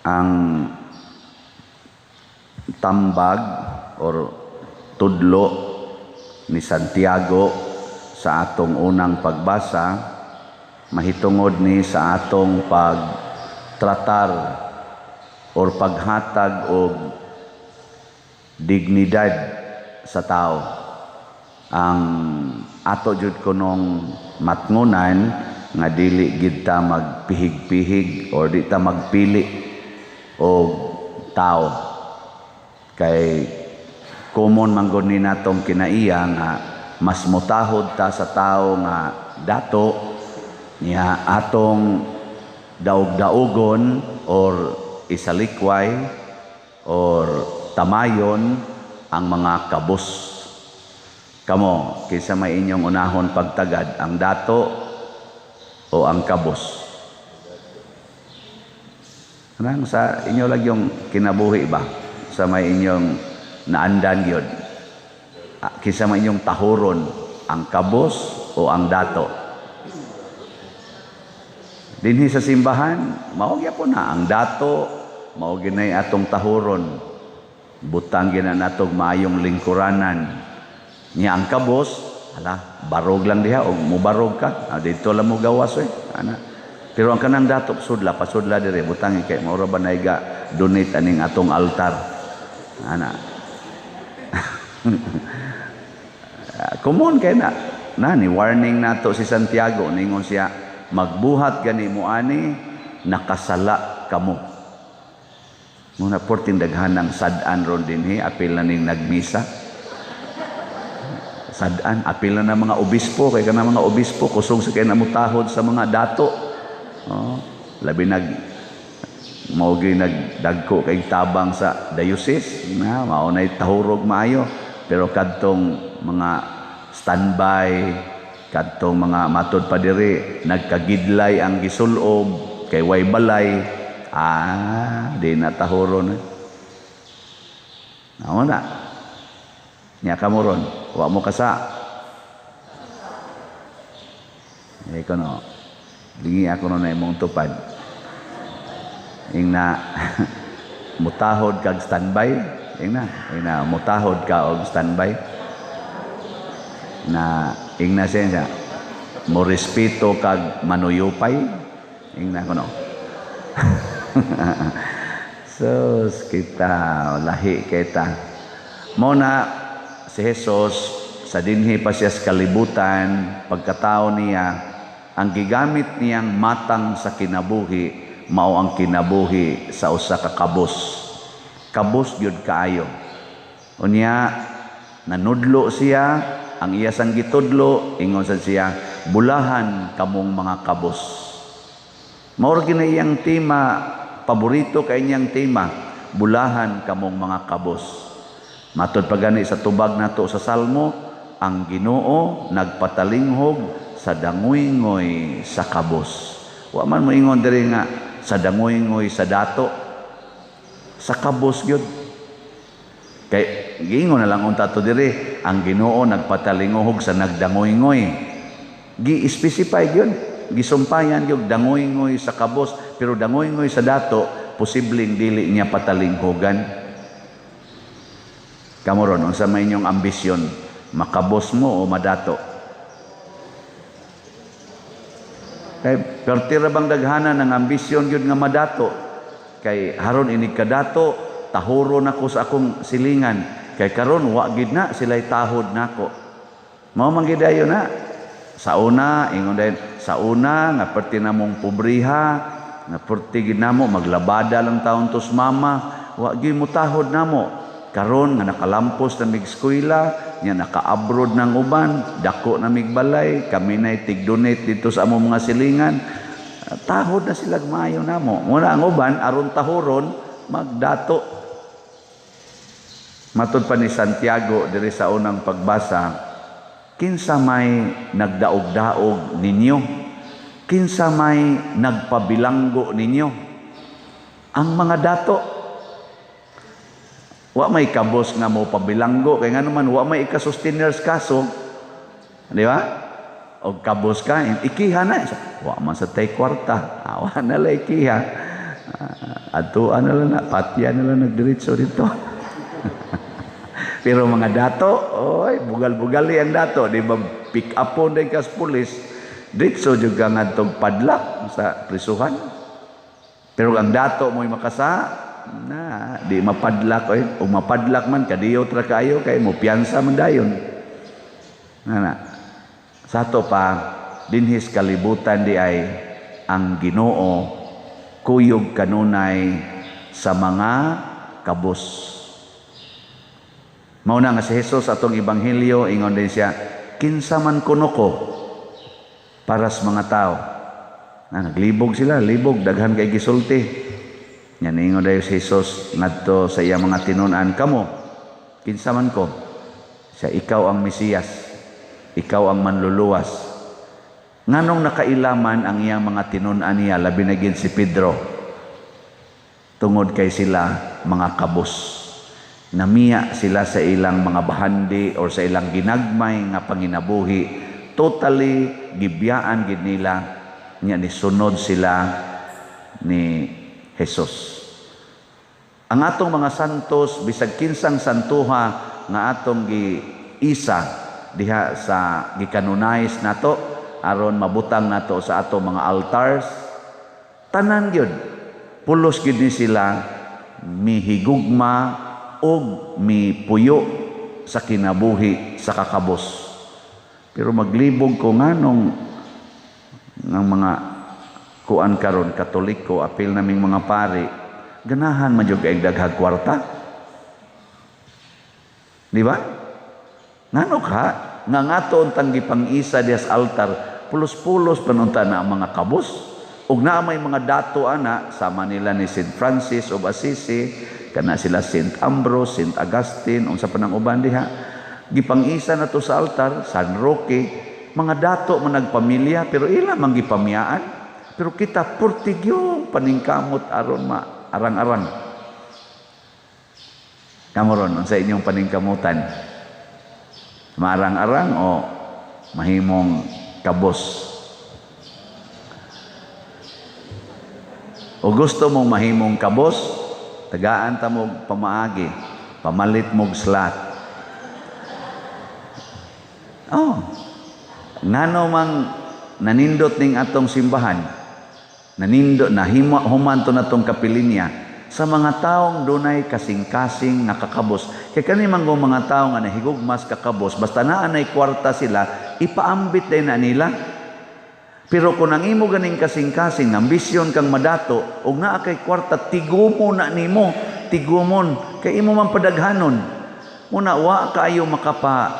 Ang tambag or tudlo ni Santiago sa atong unang pagbasa mahitungod ni sa atong pagtratar or paghatag og dignidad sa tao. Ang ato jud kunong matngunan nga dili gid ta magpihig-pihig or di ta magpili og tao, kay common man gud ni natong kinaiya nga mas mutahod ta sa tao nga dato niya, atong daog-daogon or isalikway or tamayon ang mga kabos. Kamo, kinsa may inyong unahon pagtagad, ang dato o ang kabos? Anang sa inyo lang yung kinabuhi ba? Sa may inyong naandan yun? Ah, kinsa may inyong tahuron, ang kabos o ang dato? Dinhi sa simbahan, mao gyapon na ang dato, mao ginay atong tahuron. Butang gina natog maayong lingkuranan. Nya ang kabos, ala, barog lang diha og mubarog ka. Ah, dito lang mo gawas eh. Ana. Pero ang kanang dato sudla, pasudla dire, butang kay mao ra ba naiga donate aning atong altar. Ana. Common kay na. Na ni warning nato si Santiago, ningon siya, magbuhat gani mo ani, nakasala kamo. Muna porting daghan ng sad-an ron dinhi, apil na ning nagmisa. Sad-an, apil na ng mga obispo, kay kana mga obispo kusog sa kay namutahod sa mga dato. Oh, labi nag mao gyud nagdagko kay tabang sa diocese na mao nay tahurog maayo, pero kadtong mga standby, kadtong mga matod pa diri nagkagidlay ang gisulob kay way balay, di na tahuron. Mao na nya kamo ron, wa mo kasa eh kono dingi ako no na imong tupad ingna mutahod kag standby, ingna mutahod ka og standby na, ingna siya mo respeto kag manuyupay, ingna kono. Sus, kita lahi kita. Mo na si Jesus sa dinhi pa siya sa kalibutan, pagkatao niya, ang gigamit niyang matang sa kinabuhi mao ang kinabuhi sa usa ka kabos. Kabos gyud kaayo. Unya nanudlo siya, ang iya sang gitudlo, ingon sad siya, "Bulahan kamong mga kabos." Mao ra gina iyang tema, paborito kay niyang tema, "Bulahan kamong mga kabos." Matod pa gani sa tubag nato sa Salmo, ang Ginoo nagpatalinghog sa dangoy-ngoy sa kabos. Wa man moingon diri nga sa dangoy-ngoy sa dato, sa kabos gyud. Kay giingon na lang unta to diri, ang Ginoo nagpatalinghog sa nagdangoy-ngoy. Gi-specify gyud, gisumpayan gyud dangoy-ngoy sa kabos, pero dangoy-ngoy sa dato posibleng dili niya patalinghogan. Kamo ron, unsa may inyong ambisyon, makabos mo o madato? Kay pertira bang daghanan ang ambisyon gyud nga madato? Kay haron inig kadato, tahuro nako sa akong silingan. Kay karon wa gid na sila'y tahod nako. Mao man gid ayo na. Sa una, ingon dayon, sa una nga perti namong pobriha, nga perti gid namo maglabada lang taon tos mama, wa gyud mutahod namo. Karon nga nakalampos na mig eskwela, nya naka-abroad ng uban, dako na mig balay, kami nay tig-donate dito sa among mga silingan. Tahod na sila maayo namo. Muna ang uban aron tahuron magdato. Matod pa ni Santiago diri sa unang pagbasa, kinsa may nagdaog-daog ninyo? Kinsa may nagpabilanggo ninyo? Ang mga dato. Wa may kabos nga mo pabilanggo kay ngano man wa may ikasusteners kaso. Di ba? Og kabos ka, ikiha na. Wa man sa tay kwarta. Awa na lay ikiha. Adtuan na lang na, patya na lang nagdiretso dito. Pero mga dato, oy, bugal-bugali ang dato, di ba, pick up on din kas pulis, diretso jud ka ngadtong padlock sa prisuhan. Pero ang dato mo'y makasa, na di mapadlock oy, ug mapadlock man kadiyot ra kaayo kay mo piyansa man dayon. Na na. Sa ato pa dinhis kalibutan di ay ang Ginoo kuyog kanunay sa mga kabos. Mao na nga si Jesus atong ebanghelyo ingon din siya, kinsa man kuno ko para sa mga tao. Na naglibog sila, libog daghan kay gisulti. Nya niingon dayon si Jesus ngadto sa iyang mga tinun-an, kamo kinsa man ko? Siya, ikaw ang Mesiyas, ikaw ang manluluwas. Nganong nakailaman ang iyang mga tinun-an niya, labi na gid si Pedro? Tungod kay sila mga kabos. Namiya sila sa ilang mga bahandi or sa ilang ginagmay nga panginabuhi. Totally gibiyaan gid nila nya nisunod sila ni Jesus. Ang atong mga santos, bisag kinsang santuha nga atong giisa diha sa gikanonize nato aron mabutang nato sa atong mga altars, tanan gyud pulos gyud ni sila mihigugma og mipuyo sa kinabuhi sa kakabos. Pero maglibog ko nganong ng mga kuan karon Katoliko, apil naming mga pari, ganahan man jud kay daghag kwarta. Di ba? Ngano ka nga ngato untang gipang-isa diha sa altar, pulos-pulos panunta na ang mga kabos. Ug naa may mga dato ana sama nila ni Saint Francis of Assisi, kana sila Saint Ambrose, Saint Augustine, unsa pa nang uban diha. Gipang-isa na to sa altar, San Roque, mga dato man nagpamilya pero ila man gipamiyaan. Pero kita purtigyong paningkamot aron maarang-arang. Kamo ron, unsa inyong paningkamutan? Maarang-arang o mahimong kabos? O gusto mong mahimong kabos, tagaan ta mo pamaagi, pamalit mog slot. Oh, ngano mang nanindot ning atong simbahan, nanindot nahimo human to natong kapilinya sa mga taong dunay kasing-kasing nga kakabos. Kay kani man mga tao nga nahigugmas kakabos, basta naa nay kwarta sila, ipaambit din na nila. Pero kung ang imo ganing kasing-kasing, ambisyon kang madato, ug naa kay kwarta, tigumo na nimo, tigumon, kay imo man padaghanon. Muna wa kaayo makapa,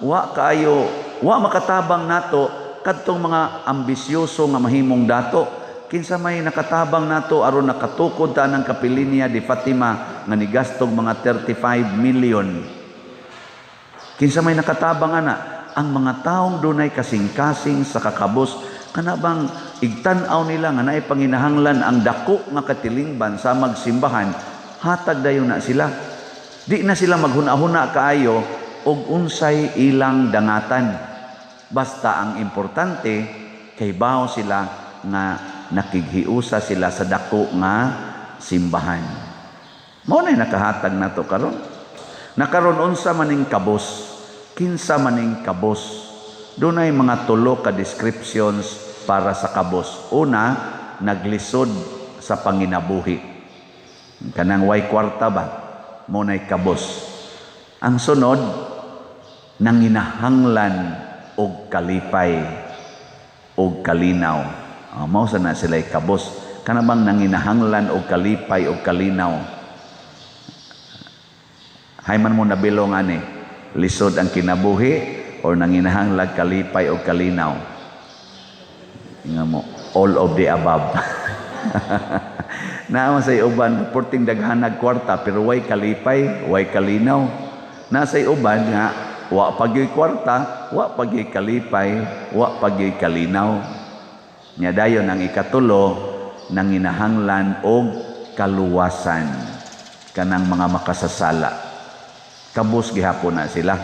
wa kaayo, wa makatabang nato kadtong mga ambisyoso nga mahimong dato. Kinsa may nakatabang nato aron nakatukod ta ng kapilinya di Fatima nga nigastog mga 35 million. Kinsa may nakatabang ana? Ang mga taong dunay kasing-kasing sa kakabos, kana bang igtan-aw nila nga naay panginahanglan ang dako nga katilingban sa magsimbahan, hatag dayon na sila. Di na sila maghuna-huna kaayo og unsay ilang dangatan. Basta ang importante kay bawo sila nga nakighiusa sila sa dako nga simbahan. Mao nay nakahatag nato karon. Nakaron unsa maning kabos, kinsa maning kabos. Dunay mga tulo ka descriptions para sa kabos. Una, naglisod sa panginabuhi. Kanang way kwarta ba, mao nay kabos. Ang sunod, nanginahanglan og kalipay og kalinaw. Mao sa na sila'y kabos. Kana bang nanginahanglan og kalipay og kalinaw? Hay man mo nabilong ani, lisod ang kinabuhi or nanginahanglan kalipay og kalinaw? Inga mo, all of the above. Naa say uban porting daghanag kwarta pero way kalipay, way kalinaw. Nasay uban nga wa pagyoy kwarta, wa pagyoy kalipay, wa pagyoy kalinaw. Nya dayon ang ikatulo, nanginahanglan og kaluwasan kanang mga makasasala. Kabos gihapon na sila.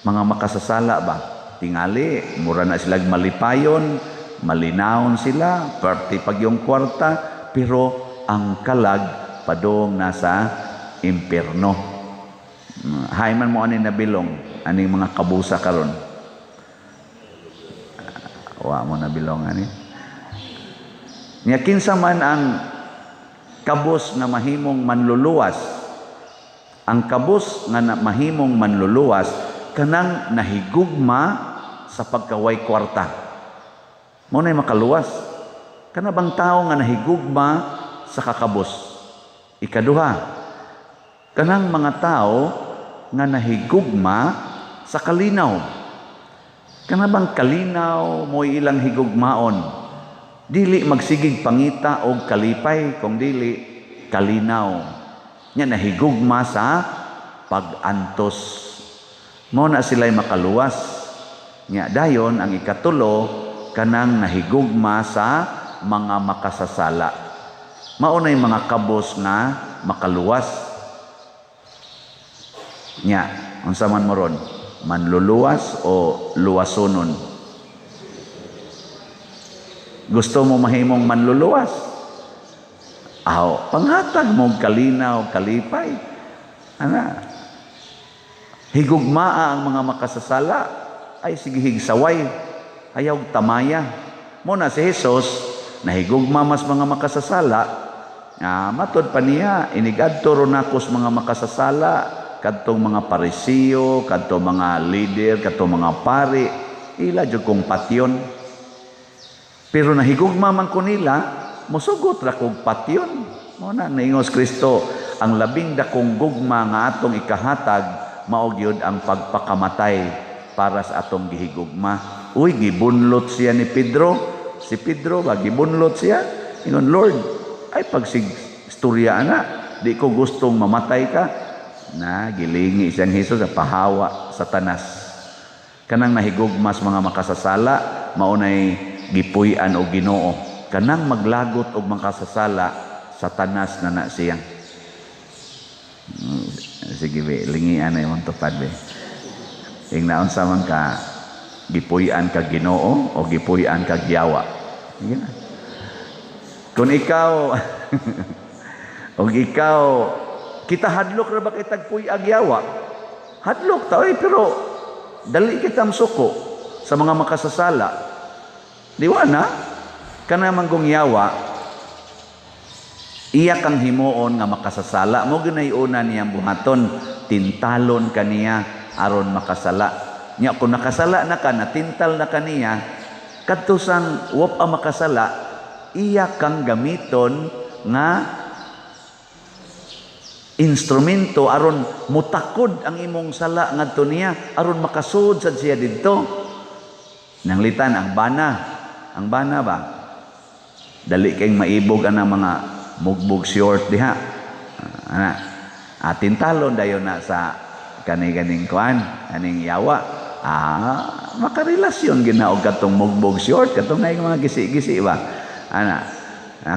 Mga makasasala ba? Tingali, mura na sila malipayon, malinawon sila, perti pag yung kwarta, pero ang kalag padung nasa impierno. Hay man mo ani nabilong aning mga kabusa karon. Wa mo nabilong ani. Nya kinsa man ang kabus nga mahimong manluluwas? Ang kabus nga mahimong manluluwas kanang nahigugma sa pagkaway kwarta. Mo nay makaluwas. Kana bang tawo nga nahigugma sa kakabos? Ikaduha, kanang mga tao nga nahigugma sa kalinaw. Kana bang kalinaw mo'y ilang higugmaon? Dili magsigig pangita og kalipay, kung dili kalinaw. Nya nahigugma sa pag-antos. Mao na sila'y makaluwas. Nya dayon ang ikatulo, kanang nahigugma sa mga makasasala. Mao na'y mga kabos nga makaluwas. Nya unsa man mo ron? Manluluwas o luwasonon? Gusto mo mahimong manluluwas? Aw, panghatag mo kalinaw, kalipay. Ana. Higugmaa ang mga makasasala, ay sige higsaway, ayaw tamaya. Mo na si Jesus, nahigugma mas mga makasasala, matod pa niya, inigadto ron akos mga makasasala, kadtong mga Parisiyo, kadtong mga leader, kadtong mga pari, ila jud kong patyon. Pero nahigugma man ko nila, mosugot ra kog patyon. Mo na naingos Kristo, ang labing dakong gugma nga atong ikahatag mao gyud ang pagpakamatay para sa atong gihigugma. Uy, gibunlot siya ni Pedro. Si Pedro ba gibunlot siya? Ingon, "Lord, ay pagsig istorya ana, di ko gustong mamatay ka." Na gilingi siyang Hesus sa pahawa, Satanas. Kanang nahigugma sa mga makasasala, mao nay gipuy-an og Ginoo. Kanang maglagot og makasasala, Satanas na na siya. Sige be, lingian na imong tupad be. Ing naunsa man ka, gipuy-an kag Ginoo o gipuy-an kag yawa? Sige na. Kung ikaw og ikaw, kita hadlok ra ba kay tagpuy-ag yawa? Hadlok ta oy, pero dali kita suko sa mga makasasala. Di wa na kana manggong yawa, iya kang himuon nga makasasala. Mo ginay una niyang buhaton, tintalon kaniya aron makasala. Nya kung nakasala na ka, natintal na kaniya, kadto sang wap ang makasala, iya kang gamiton nga instrumento aron mutakod ang imong sala ngadto niya, aron makasud sad siya didto. Nanglitan ang bana, ang bana ba, dali kay maibog anang mga mugbog short diha. Ana atin talon dayon na sa kani ganing kuan aning yawa, makarelasyon gina og katong mugbog short, katong naay mga gisi-gisi ba ana.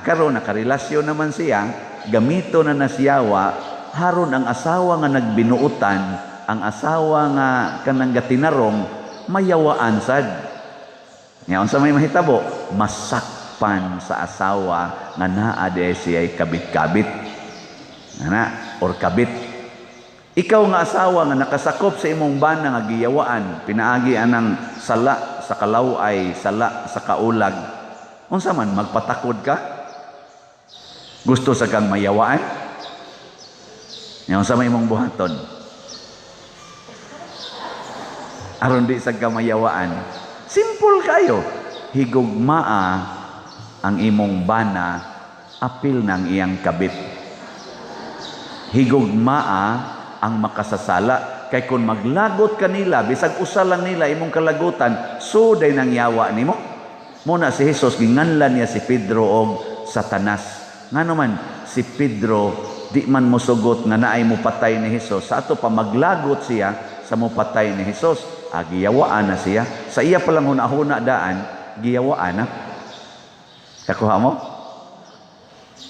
Karon nakarelasyon naman siya, gamito na siyawa haron ang asawa nga nagbinuutan, ang asawa nga kanang gatinarong, mayawaan sad. Nya unsa may mahitabo? Masakpan sa asawa nga naa di siya kabit-kabit. Ana, or kabit. Ikaw nga asawa nga nakasakop sa imong bana nga giyawaan, pinaagi anang sala sa kalaway, sala sa kaulag. Unsa man, magpatakod ka? Gusto sa kang mayawaan? Nya unsa may imong buhaton? Aron di sa kamayawaan. Simple kayo. Higugmaa ang imong bana, apil ng iyang kabit. Higugmaa ang makasasala. Kay kung maglagot kanila, bisag usa lang nila imong kalagutan, so day nang yawa nimo. Muna si Jesus, ginganlan niya si Pedro og Satanas. Ngano man, si Pedro di man mosugot nga naay mopatay ni Jesus. Sa ato pa maglagot siya sa mopatay ni Jesus, giyawaan na siya. Sa iya palang huna-huna daan, giyawaan na. Kakuha mo?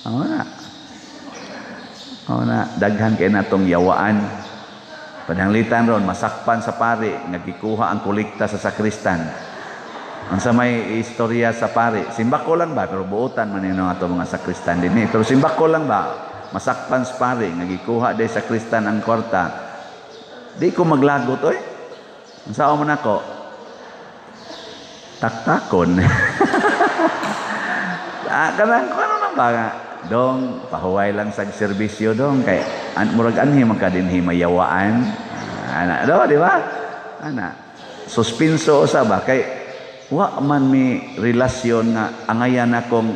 Oo na. Oo na. Daghan kay natong yawaan. Pananglitan ron, masakpan sa pari, nga gikuha ang kolekta sa sakristan. Unsa may istorya sa pari? Simbako lang ba, pero buotan man nino ato mga sakristan dinhi. Pero simbako lang ba, masakpan sa pari nga gikuha day sa sakristan ang kwarta. Di ko maglagot oy. Unsa man ako? Taktakon. Ah, kanang ano nang ba nga? Dong, pahuway lang sa serbisyo dong kay an murag anhi man ka dinhi mayawaan. Ana do, di ba? Ana. Suspinso usa ba kay wa man mi relasyon nga angayan akong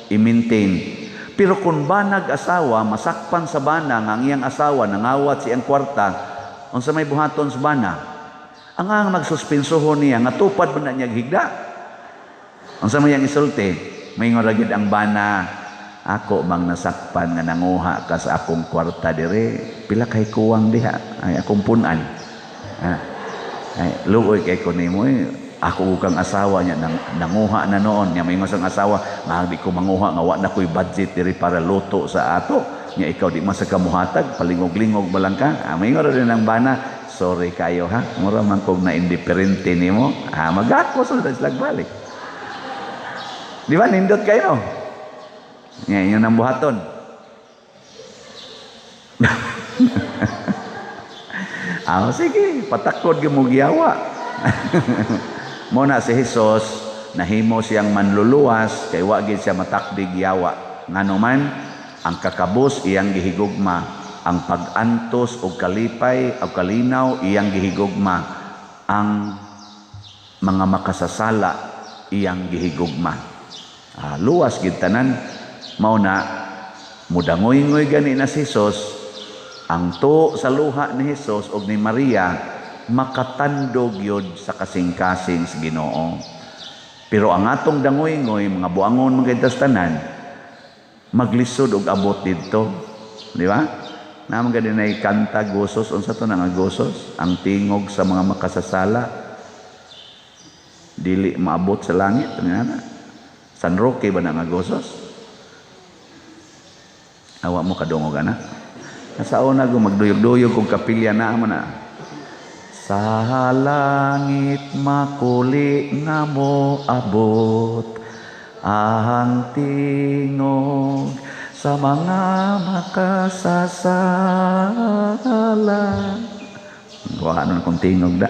i-maintain. Pero kung banag asawa, masakpan sa bana nga ang iyang asawa nangawat siyang kwarta, unsa may buhaton sa bana? Ang magsuspinsohon niya nga tupad man na niya higda. Unsa may iyang isulti? Maingon ra gid ang bana, ako mang nasakpan nga nanguha ka sa akong kwarta dire, pila kay kuwang diha, ay akong punan. Ah, ay luoy kay ko nimo eh. Ako kang asawa niya nanguha na noon niya, maingon sang asawa nga di ko manguha nga wa na ko'y budget diri para luto sa ato niya, ikaw di man sa kamuhatag, palingog-lingog ba lang ka. Ah, maingon ra din ang bana, sorry kayo ha, mura man kog na indiferente nimo. Ah, magako sa slag balik, di ba? Nindot kayo niya, inyo nang buhaton. Ah, sige, patakod gyud mo giyawa. Mo na si Jesus nahimo siyang manluluwas kay wa gid siya matakdig yawa. Ngano man ang kakabos iyang gihigugma, ang pag-antos og kalipay og kalinaw iyang gihigugma, ang mga makasasala iyang gihigugma. Ah, luwas gid tanan. Mao na mudangoy-ngoy gani na si Jesus, ang tuo sa luha ni Jesus og ni Maria makatandog yod sa kasing-kasing sa Ginoo. Pero ang atong dangoy-ngoy, mga buangon mga tanan, maglisod og abot didto, di ba? Naman gani nay kanta gosos, unsa to na nga gosos? Ang tingog sa mga makasasala dili maabot sa langit, ano na? San Roque ba na nga gosos? Awa mo kadungog ana. Nasa una ko magduyog-duyog kung kapilya na mo na. Sa langit makuli nga mo abot ang tingog sa mga makasasala. Wala nun akong tingog da.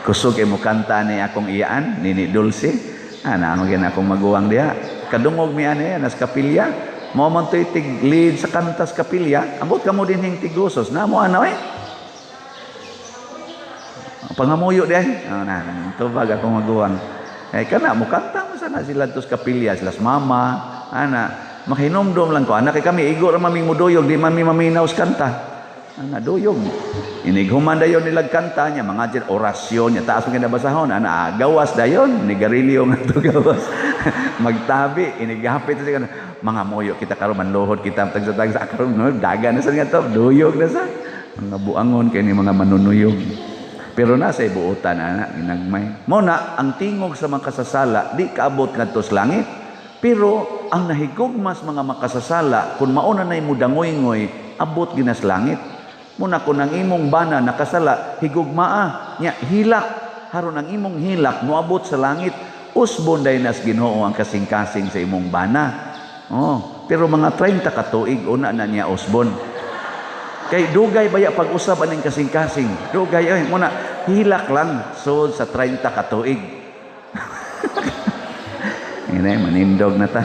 Kusog kay mo kanta ni akong iyaan, Nini Dulce. Ana, ano gina akong maguwang diha. Kadungog mi ani nas kapilya. Mo man to'y tig lead sa kantas kapilya. Ambot ka mo din hing tigusos. Na mo ano eh. Pangamuyo diay. Oh, na, tubag akong maguwang. Eh kana mo kanta mo sana sila tos kapilya, sila mama, ana. Makinomdom lang ko anak kay kami igo ra maming muduyog, di man mi maminaw sa kanta. Ana duyog. Inighuman dayon nilag kanta niya, mga dyan orasyon niya, taas mo kinabasahon, ana gawas dayon, ni garilyo nga to gawas. Magtabi, inigapit sa mga moyo kita karon manluhod kita tagsa-tagsa karon no, daga na sa nga to, duyog na sa mga buangon kay ni mga manunuyog. Pero nasa ibuotan ana ginagmay. Mo na ang tingog sa mga kasasala di kaabot ngadto sa langit. Pero ang nahigugmas mga makasasala kun mauna nay mudangoy-ngoy abot ginas langit. Muna kun ang imong bana nakasala higugmaa nya hilak, haron ang imong hilak moabot sa langit, usbon day nas Ginoo ang kasing-kasing sa imong bana. Oh, pero mga 30 ka tuig una na niya usbon. Kay dugay baya pag-usab aning kasing-kasing. Dugay ay muna hilak lang sud sa 30 ka tuig. Ine manindog na ta.